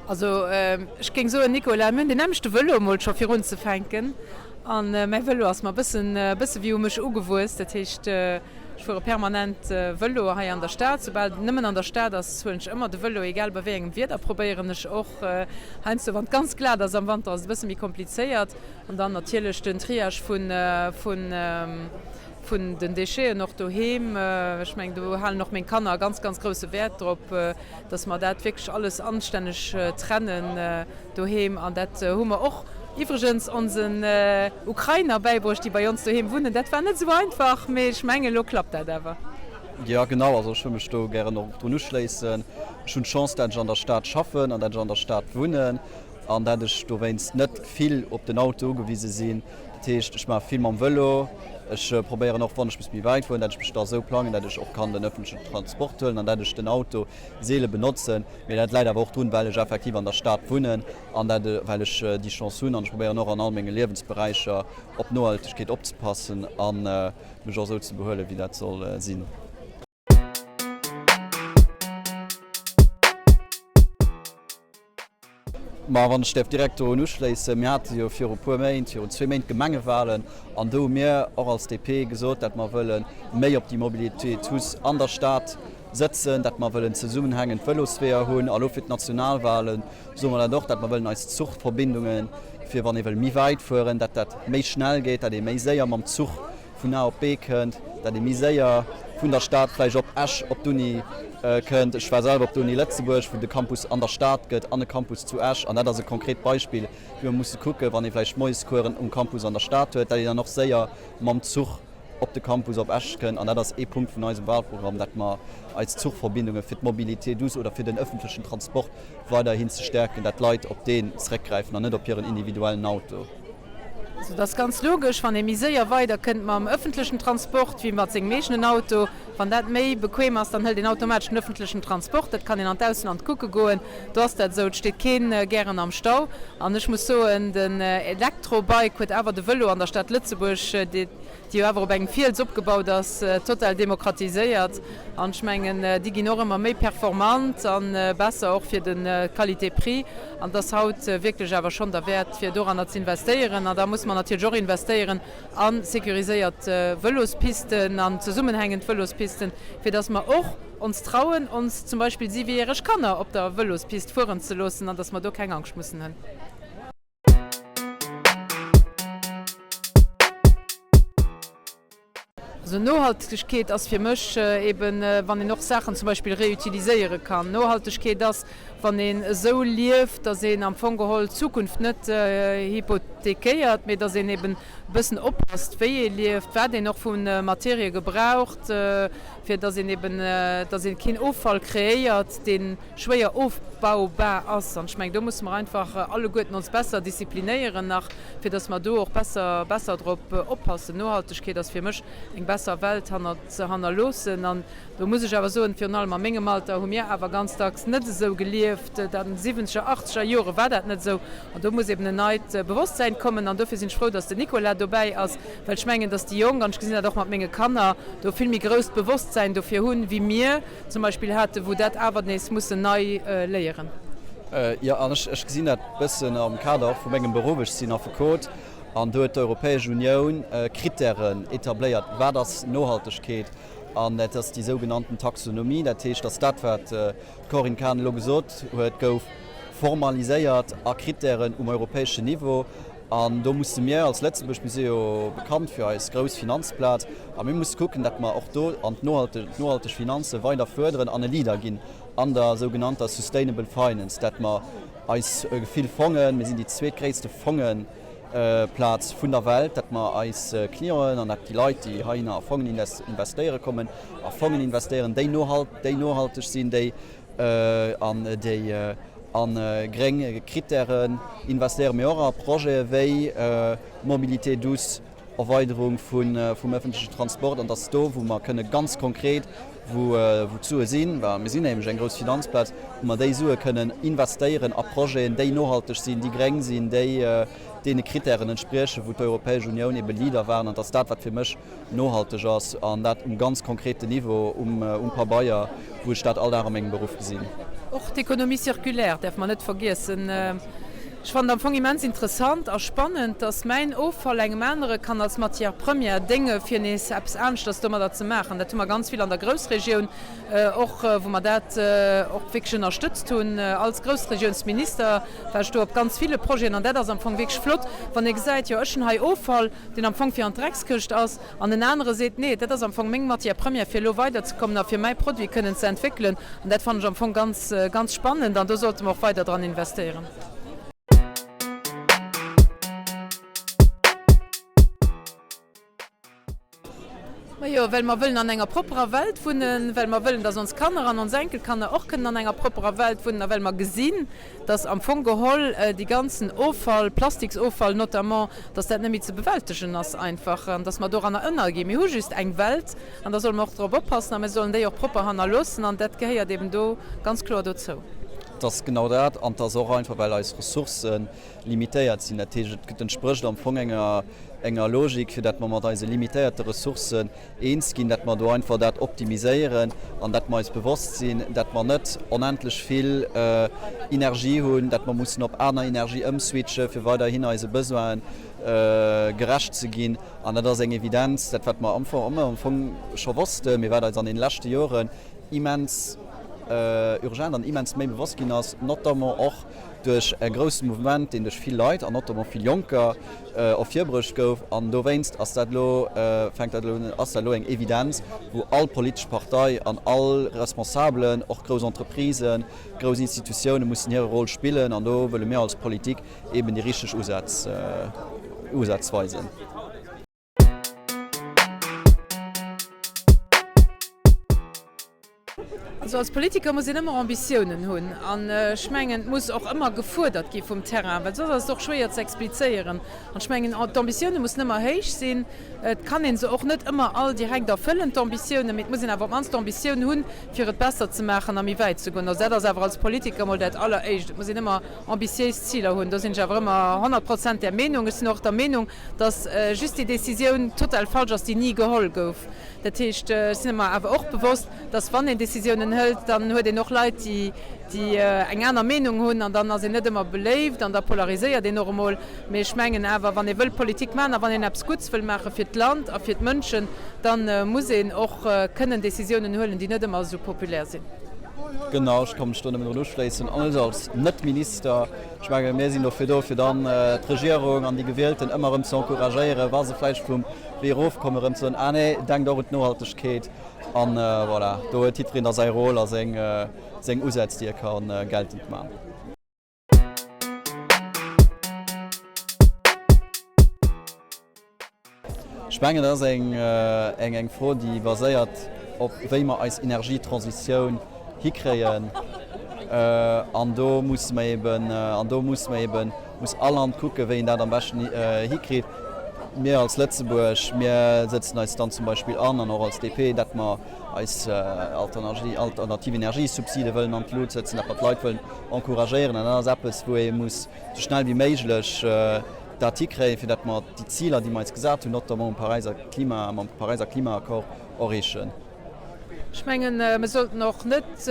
Also ech géing soen, Nicolas, mir hunn deen nämmlechte Vëlo emol scho fir unzefänken. An mäi Vëlo ass mer e bëssen, e bësse wéi u mech ugewuess. Dat heescht, ech fuere permanent Vëlo hei an der Stad. Soubal et nëmmen an der Stad ass, huelen ech ëmmer de Vëlo, egal bei wéi engem Wieder. Probéieren ech och heiansdo, wann et ganz glat ass am Wanter, ass et e bësse méi komplizéiert. An dann natierlech den Triage vun, vun. Vun den Décheten och doheem. Ech mengen, do halen och meng Kanner ganz, ganz grousse Wäert drop, dass mer dat wierklech alles anstänneg trennen doheem. An dat hu mer och iwwregens onsen Ukrainer bäibruecht, déi bei ons doheem wunnen. Dat war net esou einfach, mee ech mengen, elo klappt dat awer. Jo, genau. Also ech wëll mech do gären och drun uschléissen. Ech hunn d'Chance, dat ech an der Stad schaffen an dat ech an der Stad wunnen an dat ech dowéinst net vill op den Auto ugewise sinn. Dat heescht, ech maache vill mam Vëlo. Ech probéieren och, wann ech muss méi wäit fueren, dat ech mech da esou plangen, dat ech och kann den öffentlechen Transport huelen an dat ech den Auto seele benotzen. Mee dat läit awer och drun, well ech effektiv an der Stad wunnen an dat, well ech déi Chance hunn. An ech probéieren och an all menge Liewensberäicher op d'Nohaltegkeet opzepassen a mech och esou ze behuelen, wéi dat soll sinn. Ma wann ech däerf direkt dorun uschléissen, Mir hate jo viru puer Méint, virun zwee Méint d'Gemengewahlen an do hu mir och als DP gesot, dat mer wëlle méi op déi Mobilité douce an der Stad sëtzen, dat mer wëllen zesummenhängend Vëlosweeër hunn. A lo fir d'Nationalwahlen soe mer dat och, dat mer wëllen eis Zuchverbindungen, fir wann ee wëll méi wäit fueren, dat dat méi schnell geet, dat ee méi séier mam Zuch vun A op B kënnt, dat ee méi séier vun der Stad vläicht op Esch op d'Uni kënnt. Ech war selwer op der Uni Lëtzebuerg, wou de Campus an der Stad gëtt an e Campus zu Esch. An dat ass e konkret Beispill, wéi mer musse kucken, wann ee vläicht Moiescoursen um Campus an der Stad huet, dat een dann och séier mam Zuch op de Campus op Esch kënnt. An dat ass ee Punkt vun eisem Wahlprogramm, dat mer eis Zuchverbindunge fir d'Mobilité douce oder fir den öffentlechen Transport weiderhin ze stäerken, dat d'Leit op deen zeréckgräifen an net op hiren individuellen Auto. Also et ass ganz logesch, wann ee méi séier weider kënnt mam ëffentlechen Transport wéi mat sengem eegenen Auto. Wann dat méi bequem ass, dann hëlt een automatesch den ëffentlechen Transport. Dat kann een an d'Ausland kucke goen, do ass dat esou, et steet keen gären am Stau. An ech muss soen, den Elektrobike huet awer de Vëlo an der Stad Lëtzebuerg, déi jo awer op engem Fiels opgebaut ass, total demokratiséiert. An ech mengen, déi ginn och ëmmer méi performant a besser och fir de Qualité-Prix. An et ass haut wierklech awer schonn derwäert, fir doranner ze investéieren. An da muss mer natierlech och investéieren a sécuriséiert Vëlospisten an zesummenhängend Vëlospisten, fir dass mer och ons trauen, ons zum Beispill siwejäreg Kanner op der Vëlospist fueren ze loossen an dass mer do keng Angscht mussen hunn. Also Nohaltegkeet ass fir mech eben, wann een och Saachen zum Beispill reutiliséiere kann. Nohaltegkeet ass, wann een esou lieft, datt een am Fong geholl d'Zukunft net hypothekéiert, mee datt een eben e bëssen oppasst, wéi ee lieft, wat een och vu Materie gebraucht, fir datt een eben, datt ee keen Offall kreéiert, dee schwéier ofbaubar ass. An ech mengen, do musse mer einfach alleguerten ons besser disziplinéieren nach, fir dass mer do och besser, besser drop oppassen. Nohaltegkeet ass fir mech eng besser Welt hanner, ze hannerloossen. An do muss ech awer soen, virun allem a mengem Alter hu mir awer ganz dacks net esou gelieft. An den siwwenzeger, achtzeger Jore war dat net esou. An do muss eben en neit Bewosstsäin kommen. An dofir sinn ech frou, dass den Nicolas dobäi ass, well ech mengen, dass déi Jonk, an ech gesinn dat och mat menge Kanner, do vill méi grousst Bewosstsäin dofir hunn, wéi mir. zum Beispill haten, wou dat awer nees mussen nei léieren. Jo, an ech gesinn dat e bëssen am Kader och vu mengem Beruff. Ech sinn Affekot an do huet d'Europäesch Unioun Krittären etabléiert, wat ass Nohaltegkeet, an dat ass déi sougenannten Taxonomie. Dat heescht, dass dat, wat d'Corinne Cahen elo gesot huet, gouf formaliséiert a Krittären um europäeschen Niveau. An do musse mir als Lëtzebuerg, mir si jo bekannt fir eis grouss Finanzplaz, a mir musse kucken, datt mer och do an d'nohalteg Finanze weider fuerderen an e Leader ginn an der sougenannter Sustainable Finance, datt mer eis vill Fongen, mir sinn déi zweetgréisste Fongeplaz vun der Welt, datt mer eis Clienten an datt déi Leit, déi heihinner a Fongen investéiere kommen, a Fongen investéieren, déi nohalteg sinn, déi an déi a gréng Krittären investéiere mir och a Projete wéi Mobilité douce, Erweiderung vum ëffentlechen Transport an dass do, wou mer kënne ganz konkret, wou d'Sue sinn, well mir sinn nämlech eng grouss Finanzplaz, wou mer déi Sue kënnen investéieren a Projeten, déi nohalteg sinn, déi gréng sinn, déi deene Krittären entspriechen, wou d'Europäesch Unioun ebe Leader waren. An dass dat, wat fir mech nohalteg ass an dat um ganz konkreten Niveau, um Pabeier, wou ech dat all Dag a mengem Beruff gesinn. Och d'Économie circulaire däerfe mer net vergiessen. Ech fannen et am Fong immens interessant a spannend, dass mäin Offall engem anere kann als Matière première dénge fir nees eppes aneschters domadder ze maachen. Dat hu mer ganz vill an der Groussregioun och, wou mer dat och wierklech ënnerstëtzt hunn. Als Groussregiounsminister war ech do op ganz ville Projeten an dat ass am Fong wierklech flott, wann ee gesäit, jo ech hunn hei Offall, deen am Fong fir an d'Dreckskëscht ass, An en anere seet, Nee, dat ass am Fong meng Matière première, fir elo weiderzekommen a fir mäi Produit kënnen ze entwéckelen. An dat fannen ech am Fong ganz, ganz spannend an do sollte mer och weider dran investéieren. Majo, well mer wëllen an enger propperer Welt wunnen, well mer wëllen, dass ons Kanner an ons Enkelkanner och kënnen an enger propperer Welt wunnen a well mer gesinn, dass am Fong geholl dee ganzen Offall, Plastiksoffall notamment, dass dat net méi ze bewältegen ass einfach an dass mer doranner ënnerginn. Mir hu just eng Welt an da solle mer och drop oppassen a mir sollen déi och propper hannerloossen an dat gehéiert eben do ganz kloer dozou. Et ass genau dat an et ass och einfach, well eis Ressourcë limitéiert sinn. Dat heescht, et entsprécht am Fong enger enger Logik, fir dat mer mat eise limitéierte Ressourcen eens ginn, dat mer do einfach dat optimiséieren an dat mer eis bewosst sinn, dat mer net onendlech vill Energie hunn, dat mer mussen op aner Energie ëmswitchen, fir weiderhin eise Besoinen gerecht ze ginn. An dat ass eng Evidenz, dat wat mer am Fong scho wossten, mee wat eis an deene leschte Joren immens urgent an immens méi bewosst ginn ass, notamment och duerch e grousse Mouvement, deen duerch vill Leit an notamment vill Jonker ervirbruecht gouf. An dowéinst ass dat elo, fänkt dat elo un, ass dat elo eng Evidenz, wou all politesch Partei an all Responsabelen, och grouss Entreprisen, grouss Institutiounen mussen hire Rôle spillen. An do wëlle mir als Politik eeben déi richteg Usätz, Usätz weisen. Also als Politiker muss een ëmmer Ambitiounen hunn an ech mengen, et muss och ëmmer gefuerdert gi vum Terrain, well soss ass et och schwéier ze explizéieren. An ech mengen, d'Ambitioune mussen ëmmer héich sinn. Et kann ee se och net ëmmer all direkt erfëllen, d'Ambitiounen, mee et muss een awer op d'mannst d'Ambitioun hunn, fir et besser ze maachen a méi wäit ze goen. Also dat ass awer als Politiker emol dat Alleréischt. Et muss een ëmmer ambitiéis Ziler hunn. Do sinn ech awer ëmmer 100 Prozent där Meenung. Ech sinn och der Meenung, dass just déi Décisioun total falsch ass, déi ni geholl gouf. Dat heescht, ech sinn mer awer och bewosst, dass wann een Décisiounen hëlt, dann huet een och Leit, déi déi eng aner Meenung hunn an dann ass een net ëmmer beléift an da polariséiert een och emol. Mee ech mengen awer, wann ee wëll Politik maachen a wann een eppes Gutts wëll maache fir d'Land a fir d'Mënschen, da muss een och kënnen Décisiounen huelen, déi net ëmmer esou populär sinn. Genau, ech ka mech do nëmmen drun uschléissen. An ech als Net-Minister, ech menge mir sinn dofir do, fir dann d'Regierung an déi Gewielten ëmmer erëm ze encouragéieren, wa se vläicht vum Wee erofkommen, erëm ze soen, ah nee, denkt och un d'Nohaltegkeet. An voilà, do huet jiddwereen da säi Rôle a seng, seng Usätz, déi e ka geltend man. Ech mengen, dat ass eng, eng, eng Fro, déi baséiert op, wéi mer eis Energietransitioun hikréien. An do musse mer eben, an do musse mer eben, muss all Land kucken, wéi een dat am beschten hikritt. Mir als Lëtzebuerg, mir sëtzen eis dann zum Beispill an, an och als DP, datt mer eis alternativ Energiesubside wëllen an d'Lut sëtzen, datt mer d'Leit wëllen encouragéieren. An dat ass eppes, wou ee muss esou schnell wéi méiglech dat hikréien, fir datt mer déi Ziler, déi mer eis gesat hunn, notamment um Paräiser Klima, mam Paräiser Klimaaccord, erreechen. Ech mengen, mir sollten och net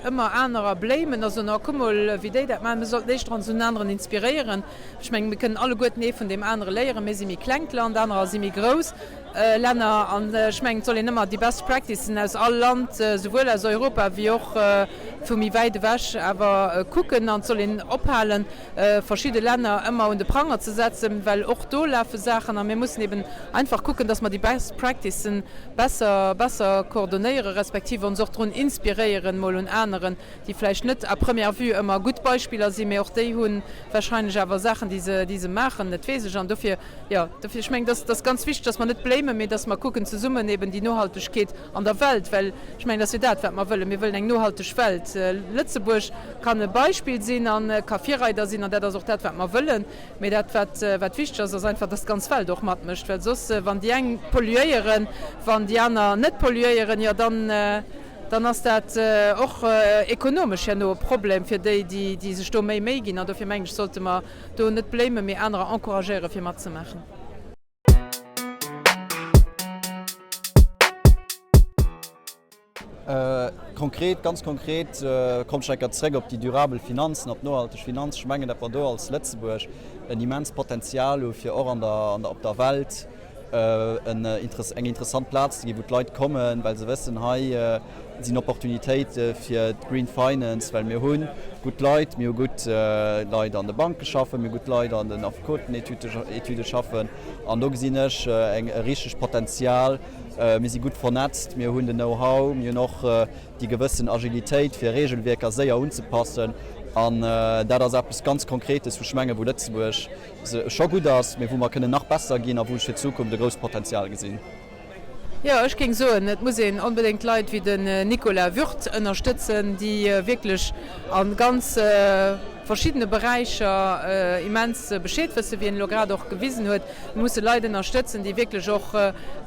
ëmmer anerer blamen a soen, oh kuck mol, wéi déi dat maachen. Mir sollten éischter ons un aneren inspiréieren. Ech mengen, mir kënnen alleguerten ee vun deem anere léieren. Mir si méi klengt Land, anerer si méi grouss Länner. An ech mengen, et soll een ëmmer déi best practicen aus all Land, souwuel aus Europa wéi och vu méi wäit ewech, awer kucken. An et soll een ophalen, verschidde Länner ëmmer un de Pranger ze setzen, well och do lafe Saachen a mir mussen eben einfach kucken, dass mer déi best practicen besser, besser koordonéiere respektiv ons och drun inspiréieren mol un aneren, déi vläicht net à première vue ëmmer gutt Beispiller sinn, mee och déi hu wahrscheinlech awer Saachen, déi se, déi se maachen, dat weess ech. An dofir, jo, dofir, ech mengen, dass, dass ganz wichteg, dass mer net blamen, mee dass mer kucken zesummen eben déi Nohaltegkeet an der Welt, well ech mengen, dat ass jo dat, wat mer wëllen, mir wëllen eng nohalteg Welt. Lëtzebuerg kann e Beispill sinn a ka Virreider sinn an dat ass och dat, wat mer wëllen. Mee dat, wat, wat wichteg ass, ass einfach, dass d'ganz Welt och matmécht, well soss, wann déi eng polluéieren, wann déi aner net polluéieren, jo dann, dann ass dat och ekonomesch herno e Problem fir déi, déi, déi sech do méi Méi ginn. An dofir mengen ech, sollte mer do net blamen, mee anerer encouragéieren, fir matzemaachen. Konkret, ganz konkret, kommen ech nach eng Kéier zréck op déi durabel Finanzen, op d'nohalteg Finanz. Ech mengen, datt mer do als Lëtzebuerg en immenst Potenzial hu fir och an der, op der Welt eng interessant Plaz ze ginn, wou d'Leit kommen, well se wëssen, hei sinn Opportunitéite fir d'Green Finance, well mir hu gutt Leit, mir hu gutt Leit an de Banke schaffen, mir hu gutt Leit an den Affekotenetüde schaffen. An do gesinn ech e richtegt Potenzial. Mir si gutt vernetzt, mir hunn den Know-how, mir hunn och déi gewëssen Agilitéit, fir Regelwierker séier unzepassen. An dat ass eppes ganz Konkretes, wou ech mengen, wou Lëtzebuerg scho gutt ass, mee wou mer kënnen nach besser ginn a wou ech fir d'Zukunft e grousst Potenzial gesinn. Jo, ech géing soen, et muss een onbedéngt Leit wéi den Nicolas Würth ënnerstëtzen, déi wierklech a ganz verschiddene Beräicher immens Bescheed wëssen, wéi en elo grad och gewisen huet. Mir musse Leit ënnerstëtzen, déi wierklech och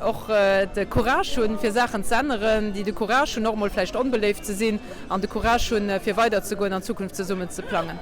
och de Courage hunn, fir Saachen ze änneren, déi de Courage hunn, och emol vläicht onbeléift ze sinn an de Courage hunn, fir weiderzegoen an d'Zukunft zesummen ze plangen.